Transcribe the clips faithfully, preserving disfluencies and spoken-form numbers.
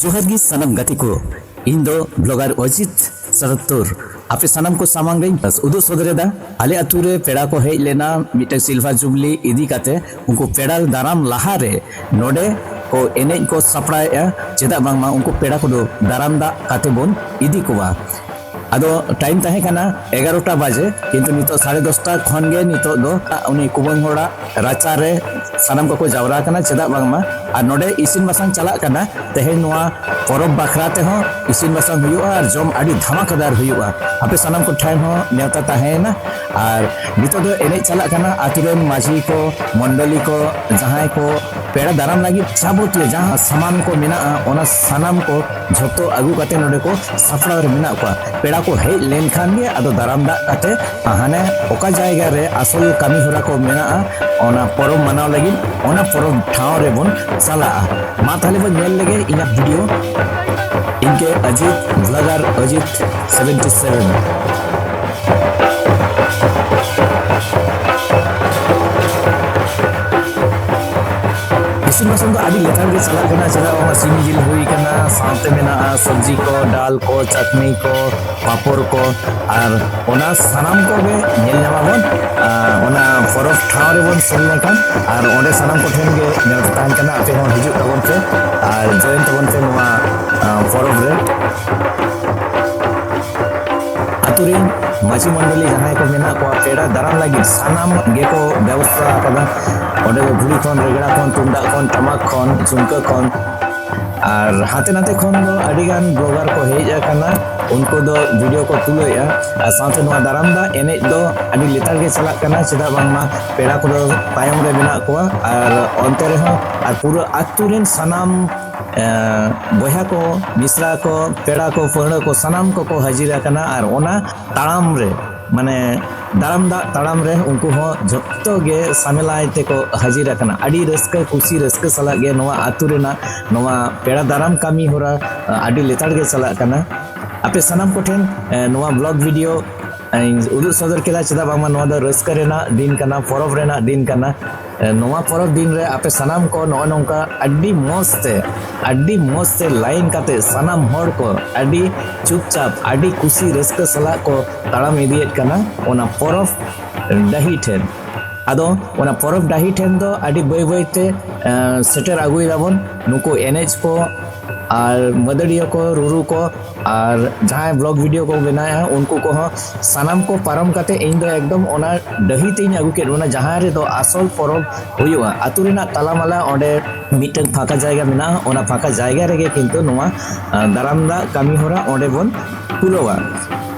ᱡᱚᱦᱟᱨ ᱜᱮ ᱥᱟᱱᱟᱢ ᱜᱟᱛᱮ ᱠᱚ, ᱤᱧ ᱫᱚ ᱵᱞᱚᱜᱟᱨ ᱚᱡᱤᱛ ᱥᱟᱨᱟᱛᱩᱨ ᱟᱯᱮ ᱥᱟᱱᱟᱢ ᱠᱚ ᱥᱟᱢᱟᱝ ᱨᱮᱧ ᱩᱫᱩᱜ ᱥᱚᱫᱚᱨᱮᱫᱟ᱾ ᱟᱞᱮ ᱟᱛᱩ ᱨᱮ ᱯᱮᱲᱟ ᱠᱚ ᱦᱮᱡ ᱞᱮᱱᱟ, ᱢᱤᱫᱴᱟᱝ ᱥᱤᱞᱵᱷᱟᱨ ᱡᱩᱵᱞᱤ ᱤᱫᱤ ᱠᱟᱛᱮ᱾ ᱩᱱᱠᱩ ᱯᱮᱲᱟ ᱫᱟᱨᱟᱢ ᱞᱟᱦᱟᱨᱮ ᱱᱚᱰᱮ ᱠᱚ ᱮᱱᱮᱡ ᱠᱚ ᱥᱟᱯᱲᱟᱣᱮᱫᱼᱟ, ᱪᱮᱫᱟᱜ ᱵᱟᱝᱢᱟ ᱩᱱᱠᱩ ᱯᱮᱲᱟ ᱠᱚᱫᱚ ᱫᱟᱨᱟᱢ ᱫᱟᱜ ᱠᱟᱛᱮ ᱵᱚᱱ ᱤᱫᱤ ᱠᱚᱣᱟ᱾ ᱟᱫᱚ ᱴᱟᱭᱤᱢ ᱛᱟᱦᱮᱸ ᱠᱟᱱᱟ ᱮᱜᱟᱨᱚᱴᱟ ᱵᱟᱡᱮ, ᱠᱤᱱᱛᱩ ᱱᱤᱛᱚᱜ ᱥᱟᱲᱮ ᱫᱚᱥᱴᱟ ᱠᱷᱚᱱ ᱜᱮ ᱱᱤᱛᱚᱜ ᱫᱚ ᱩᱱᱤ ᱠᱩᱵᱟᱹᱝ ᱦᱚᱲᱟᱜ ᱨᱟᱪᱟ ᱨᱮ ᱥᱟᱱᱟᱢ ᱠᱚᱠᱚ ᱡᱟᱣᱨᱟ ᱟᱠᱟᱱᱟ᱾ ᱪᱮᱫᱟᱜ ᱵᱟᱝᱢᱟ ᱟᱨ ᱱᱚᱰᱮ ᱤᱥᱤᱱ ᱵᱟᱥᱟᱝ ᱪᱟᱞᱟᱜ ᱠᱟᱱᱟ᱾ ᱛᱮᱦᱮᱧ ᱱᱚᱣᱟ ᱯᱚᱨᱚᱵᱽ ᱵᱟᱠᱷᱨᱟ ᱛᱮᱦᱚᱸ ᱤᱥᱤᱱ ᱵᱟᱥᱟᱝ ᱦᱩᱭᱩᱜᱼᱟ ᱟᱨ ᱡᱚᱢ ᱟᱹᱰᱤ ᱫᱷᱟᱢᱟᱠᱟᱫᱟᱨ ᱦᱩᱭᱩᱜᱼᱟ᱾ ᱟᱯᱮ ᱥᱟᱱᱟᱢ ᱠᱚ ᱴᱷᱮᱱ ᱦᱚᱸ ᱱᱮᱣᱛᱟ ᱛᱟᱦᱮᱸᱭᱮᱱᱟ᱾ ᱟᱨ ᱱᱤᱛᱚᱜ ᱫᱚ ᱮᱱᱮᱡ ᱪᱟᱞᱟᱜ ᱠᱟᱱᱟ᱾ ᱟᱛᱳ ᱨᱮᱱ ᱢᱟᱹᱡᱷᱤ ᱠᱚ, ᱢᱚᱱᱰᱚᱞᱤ ᱠᱚ, ᱡᱟᱦᱟᱸᱭ ᱠᱚ ᱯᱮᱲᱟ ᱫᱟᱨᱟᱢ ᱞᱟᱹᱜᱤᱫ ᱡᱟᱵᱚᱛᱤᱭᱚ ᱡᱟᱦᱟᱸ ᱥᱟᱢᱟᱱ ᱠᱚ ᱢᱮᱱᱟᱜᱼᱟ, ᱚᱱᱟ ᱥᱟᱱᱟᱢ ᱠᱚ ᱡᱷᱚᱛᱚ ᱟᱹᱜᱩ ᱠᱟᱛᱮ ᱱᱚᱰᱮ ᱠᱚ ᱥᱟᱯᱲᱟᱣ ᱨᱮ ᱢᱮᱱᱟᱜ ᱠᱚᱣᱟ᱾ ᱯᱮᱲᱟ ᱠᱚ ᱦᱮᱡ ᱞᱮᱱᱠᱷᱟᱱ ᱜᱮ ᱟᱫᱚ ᱫᱟᱨᱟᱢ ᱫᱟᱜ ᱠᱟᱛᱮ ᱦᱟᱱᱮ ᱚᱠᱟ ᱡᱟᱭᱜᱟ ᱨᱮ ᱟᱥᱚᱞ ᱠᱟᱹᱢᱤ ᱦᱚᱨᱟ ᱠᱚ ᱢᱮᱱᱟᱜᱼᱟ, ᱚᱱᱟ ᱯᱚᱨᱚᱵᱽ ᱢᱟᱱᱟᱣ ᱞᱟᱹᱜᱤᱫ ᱚᱱᱟ ᱯᱚᱨᱚᱵᱽ ᱴᱷᱟᱶ ᱨᱮᱵᱚᱱ ᱪᱟᱞᱟᱜᱼᱟ᱾ ᱢᱟ ᱛᱟᱦᱞᱮ ᱵᱚᱱ ᱧᱮᱞ ᱞᱮᱜᱮ ᱤᱧᱟᱹᱜ ᱵᱷᱤᱰᱤᱭᱳ᱾ ᱤᱧ ᱜᱮ ᱚᱡᱤᱛ, ᱵᱞᱚᱜᱟᱨ ᱚᱡᱤᱛ ᱥᱮᱵᱷᱮᱱᱴᱤ ᱥᱮᱵᱷᱮᱱ᱾ ᱤᱥᱤᱱ ᱵᱟᱥᱟᱝ ᱫᱚ ᱟᱹᱰᱤ ᱞᱮᱛᱟᱲ ᱜᱮ ᱪᱟᱞᱟᱜ ᱠᱟᱱᱟ, ᱪᱮᱫᱟᱜ ᱵᱟᱝᱢᱟ ᱥᱤᱢ ᱡᱤᱞ ᱦᱩᱭ ᱠᱟᱱᱟ, ᱥᱟᱶᱛᱮ ᱢᱮᱱᱟᱜᱼᱟ ᱥᱚᱵᱽᱡᱤ ᱠᱚ, ᱰᱟᱞ ᱠᱚ, ᱪᱟᱴᱱᱤ ᱠᱚ, ᱯᱟᱯᱚᱲ ᱠᱚ, ᱟᱨ ᱚᱱᱟ ᱥᱟᱱᱟᱢ ᱠᱚᱜᱮ ᱧᱮᱞ ᱧᱟᱢᱟᱵᱚᱱ, ᱟᱨ ᱚᱱᱟ ᱯᱚᱨᱚᱵᱽ ᱴᱷᱟᱶ ᱨᱮᱵᱚᱱ ᱥᱮᱱ ᱞᱮᱱᱠᱷᱟᱱ᱾ ᱟᱨ ᱚᱸᱰᱮ ᱥᱟᱱᱟᱢ ᱠᱚᱴᱷᱮᱱ ᱜᱮ ᱱᱮᱣᱛᱟ ᱛᱟᱦᱮᱱ ᱠᱟᱱᱟ, ᱟᱯᱮ ᱦᱚᱸ ᱦᱤᱡᱩᱜ ᱛᱟᱵᱚᱱ ᱯᱮ ᱟᱨ ᱡᱚᱭᱮᱱ ᱛᱟᱵᱚᱱ ᱯᱮ ᱱᱚᱣᱟ, ᱟᱨ, ᱯᱚᱨᱚᱵᱽ ᱨᱮ᱾ ᱟᱛᱳ ᱨᱮᱱ ᱢᱟᱹᱡᱷᱤ ᱢᱚᱱᱰᱚᱞᱤ ᱡᱟᱦᱟᱸᱭ ᱠᱚ ᱢᱮᱱᱟᱜ ᱠᱚᱣᱟ, ᱯᱮᱲᱟ ᱫᱟᱨᱟᱢ ᱞᱟᱹᱜᱤᱫ ᱥᱟᱱᱟᱢ ᱜᱮᱠᱚ ᱵᱮᱵᱚᱥᱛᱷᱟ ᱟᱠᱟᱫᱟ᱾ ᱚᱸᱰᱮ ᱫᱚ ᱜᱷᱩᱲᱤ ᱠᱷᱚᱱ, ᱨᱮᱜᱽᱲᱟ ᱠᱷᱚᱱ, ᱛᱩᱢᱫᱟᱜ ᱠᱷᱚᱱ, ᱴᱟᱢᱟᱠ ᱠᱷᱚᱱ, ᱡᱷᱩᱢᱠᱟᱹ ᱠᱷᱚᱱ, ᱟᱨ ᱦᱟᱱᱛᱮ ᱱᱟᱛᱮ ᱠᱷᱚᱱ ᱫᱚ ᱟᱹᱰᱤ ᱜᱟᱱ ᱵᱞᱚᱜᱟᱨ ᱠᱚ ᱦᱮᱡ ᱟᱠᱟᱱᱟ, ᱩᱱᱠᱩ ᱫᱚ ᱵᱷᱤᱰᱤᱭᱳ ᱠᱚ ᱛᱩᱞᱟᱹᱣᱮᱫᱼᱟ᱾ ᱟᱨ ᱥᱟᱶᱛᱮ ᱱᱚᱣᱟ ᱫᱟᱨᱟᱢ ᱫᱟᱜ ᱮᱱᱮᱡ ᱫᱚ ᱟᱹᱰᱤ ᱞᱮᱛᱟᱲ ᱜᱮ ᱪᱟᱞᱟᱜ ᱠᱟᱱᱟ, ᱪᱮᱫᱟᱜ ᱵᱟᱝᱢᱟ ᱯᱮᱲᱟ ᱠᱚᱫᱚ ᱛᱟᱭᱚᱢ ᱨᱮ ᱢᱮᱱᱟᱜ ᱠᱚᱣᱟ᱾ ᱟᱨ ᱚᱱᱛᱮ ᱨᱮᱦᱚᱸ ᱟᱨ ᱯᱩᱨᱟᱹ ᱟᱹᱛᱩ ᱨᱮᱱ ᱥᱟᱱᱟᱢ, ᱮ, ᱵᱚᱭᱦᱟ ᱠᱚ, ᱢᱤᱥᱨᱟ ᱠᱚ, ᱯᱮᱲᱟ ᱠᱚ, ᱯᱟᱹᱦᱲᱟᱹ ᱠᱚ, ᱥᱟᱱᱟᱢ ᱠᱚᱠᱚ ᱦᱟᱹᱡᱤᱨ ᱟᱠᱟᱱᱟ᱾ ᱟᱨ ᱚᱱᱟ ᱛᱟᱲᱟᱢ ᱨᱮ, ᱢᱟᱱᱮ ᱫᱟᱨᱟᱢ ᱫᱟᱜ ᱛᱟᱲᱟᱢ ᱨᱮ ᱩᱱᱠᱩ ᱦᱚᱸ ᱡᱷᱚᱛᱚ ᱜᱮ ᱥᱟᱢᱮᱞᱟᱭ ᱛᱮᱠᱚ ᱦᱟᱹᱡᱤᱨ ᱟᱠᱟᱱᱟ᱾ ᱟᱹᱰᱤ ᱨᱟᱹᱥᱠᱟᱹ, ᱠᱩᱥᱤ ᱨᱟᱹᱥᱠᱟᱹ ᱥᱟᱞᱟᱜ ᱜᱮ ᱱᱚᱣᱟ ᱟᱹᱛᱩ ᱨᱮᱱᱟᱜ ᱱᱚᱣᱟ ᱯᱮᱲᱟ ᱫᱟᱨᱟᱢ ᱠᱟᱹᱢᱤ ᱦᱚᱨᱟ, ᱟ, ᱟᱹᱰᱤ ᱞᱮᱛᱟᱲ ᱜᱮ ᱪᱟᱞᱟᱜ ᱠᱟᱱᱟ᱾ ᱟᱯᱮ ᱥᱟᱱᱟᱢ ᱠᱚᱴᱷᱮᱱ, ᱮ, ᱱᱚᱣᱟ ᱵᱞᱚᱜ ᱵᱷᱤᱰᱤᱭᱳ ᱤᱧ ᱩᱫᱩᱜ ᱥᱚᱫᱚᱨ ᱠᱮᱫᱟ, ᱪᱮᱫᱟᱜ ᱵᱟᱝᱢᱟ ᱱᱚᱣᱟ ᱫᱚ ᱨᱟᱹᱥᱠᱟᱹ ᱨᱮᱱᱟᱜ ᱫᱤᱱ ᱠᱟᱱᱟ, ᱯᱚᱨᱚᱵᱽ ᱨᱮᱱᱟᱜ ᱫᱤᱱ ᱠᱟᱱᱟ᱾ ᱮ, ᱱᱚᱣᱟ ᱯᱚᱨᱚᱵᱽ ᱫᱤᱱ ᱨᱮ ᱟᱯᱮ ᱥᱟᱱᱟᱢ ᱠᱚ ᱱᱚᱜᱼᱚ ᱱᱚᱝᱠᱟ ᱟᱹᱰᱤ ᱢᱚᱡᱽ ᱛᱮ, ᱟᱹᱰᱤ ᱢᱚᱡᱽ ᱛᱮ ᱞᱟᱭᱤᱱ ᱠᱟᱛᱮ ᱥᱟᱱᱟᱢ ᱦᱚᱲ ᱠᱚ ᱟᱹᱰᱤ ᱪᱩᱯᱪᱟᱯ, ᱟᱹᱰᱤ ᱠᱩᱥᱤ ᱨᱟᱹᱥᱠᱟᱹ ᱥᱟᱞᱟᱜ ᱠᱚ ᱛᱟᱲᱟᱢ ᱤᱫᱤᱭᱮᱫ ᱠᱟᱱᱟ ᱚᱱᱟ ᱯᱚᱨᱚᱵᱽ ᱰᱟᱹᱦᱤ ᱴᱷᱮᱱ᱾ ᱟᱫᱚ ᱚᱱᱟ ᱯᱚᱨᱚᱵᱽ ᱰᱟᱹᱦᱤ ᱴᱷᱮᱱ ᱫᱚ ᱟᱹᱰᱤ ᱵᱟᱹᱭ ᱵᱟᱹᱭ ᱛᱮ, ᱮ, ᱥᱮᱴᱮᱨ ᱟᱹᱜᱩᱭ ᱫᱟᱵᱚᱱ᱾ ᱱᱩᱠᱩ ᱮᱱᱮᱡ ᱠᱚ ᱟᱨ ᱢᱟᱹᱫᱟᱹᱲᱤᱭᱟᱹ ᱠᱚ, ᱨᱩᱨᱩ ᱠᱚ, ᱟᱨ ᱡᱟᱦᱟᱸᱭ ᱵᱞᱚᱜ ᱵᱷᱤᱰᱤᱭᱳ ᱠᱚ ᱵᱮᱱᱟᱣᱮᱫᱼᱟ, ᱩᱱᱠᱩ ᱠᱚᱦᱚᱸ ᱥᱟᱱᱟᱢ ᱠᱚ ᱯᱟᱨᱚᱢ ᱠᱟᱛᱮ ᱤᱧ ᱫᱚ ᱮᱠᱫᱚᱢ ᱚᱱᱟ ᱰᱟᱹᱦᱤ ᱛᱮᱧ ᱟᱹᱜᱩ ᱠᱮᱫ ᱵᱚᱱᱟ, ᱡᱟᱦᱟᱸ ᱨᱮᱫᱚ ᱟᱥᱚᱞ ᱯᱚᱨᱚᱵᱽ ᱦᱩᱭᱩᱜᱼᱟ᱾ ᱟᱹᱛᱩ ᱨᱮᱱᱟᱜ ᱛᱟᱞᱟᱢᱟᱞᱟ ᱚᱸᱰᱮ ᱢᱤᱫᱴᱟᱝ ᱯᱷᱟᱸᱠᱟ ᱡᱟᱭᱜᱟ ᱢᱮᱱᱟᱜᱼᱟ, ᱚᱱᱟ ᱯᱷᱟᱸᱠᱟ ᱡᱟᱭᱜᱟ ᱨᱮᱜᱮ ᱠᱤᱱᱛᱩ ᱱᱚᱣᱟ, ᱟ, ᱫᱟᱨᱟᱢ ᱫᱟᱜ ᱠᱟᱹᱢᱤ ᱦᱚᱨᱟ ᱚᱸᱰᱮ ᱵᱚᱱ ᱯᱩᱨᱟᱹᱣᱟ᱾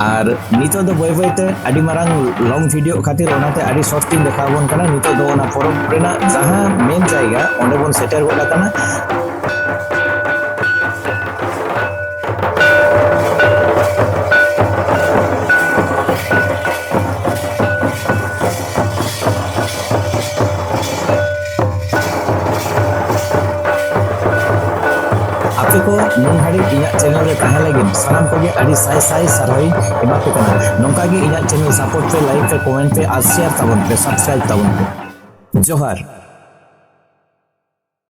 ᱟᱨ ᱱᱤᱛᱚᱜ ᱫᱚ ᱵᱟᱹᱭ ᱵᱟᱹᱭ ᱛᱮ ᱟᱹᱰᱤ ᱢᱟᱨᱟᱝ ᱞᱚᱝ ᱵᱷᱤᱰᱤᱭᱳ ᱠᱷᱟᱹᱛᱤᱨ ᱚᱱᱟᱛᱮ ᱟᱹᱰᱤ ᱥᱚᱨᱴ ᱛᱤᱧ ᱫᱮᱠᱷᱟᱣ ᱟᱵᱚᱱ ᱠᱟᱱᱟ᱾ ᱱᱤᱛᱚᱜ ᱫᱚ ᱚᱱᱟ ᱯᱚᱨᱚᱵᱽ ᱨᱮᱱᱟᱜ ᱡᱟᱦᱟᱸ ᱢᱮᱱ ᱡᱟᱭᱜᱟ, ᱚᱸᱰᱮ ᱵᱚᱱ ᱥᱮᱴᱮᱨ ᱜᱚᱫ ᱟᱠᱟᱱᱟ᱾ ᱟᱯᱮ ᱠᱚ ᱱᱩᱱ ᱜᱷᱟᱹᱲᱤᱡ ᱤᱧᱟᱹᱜ ᱪᱮᱱᱮᱞ ᱨᱮ ᱛᱟᱦᱮᱸ ᱞᱟᱹᱜᱤᱫ ᱥᱟᱱᱟᱢ ᱠᱚᱜᱮ ᱟᱹᱰᱤ ᱥᱟᱭ ᱥᱟᱭ ᱥᱟᱨᱦᱟᱣᱤᱧ ᱮᱢᱟ ᱯᱮ ᱠᱟᱱᱟ᱾ ᱱᱚᱝᱠᱟ ᱜᱮ ᱤᱧᱟᱹᱜ ᱪᱮᱱᱮᱞ ᱥᱟᱯᱳᱨᱴ ᱯᱮ, ᱞᱟᱭᱤᱠ ᱯᱮ, ᱠᱚᱢᱮᱱᱴ ᱯᱮ ᱟᱨ ᱥᱮᱭᱟᱨ ᱛᱟᱵᱚᱱ ᱯᱮ, ᱥᱟᱵᱥᱠᱨᱟᱭᱤᱵ ᱛᱟᱵᱚᱱ ᱯᱮ᱾ ᱡᱚᱦᱟᱨ᱾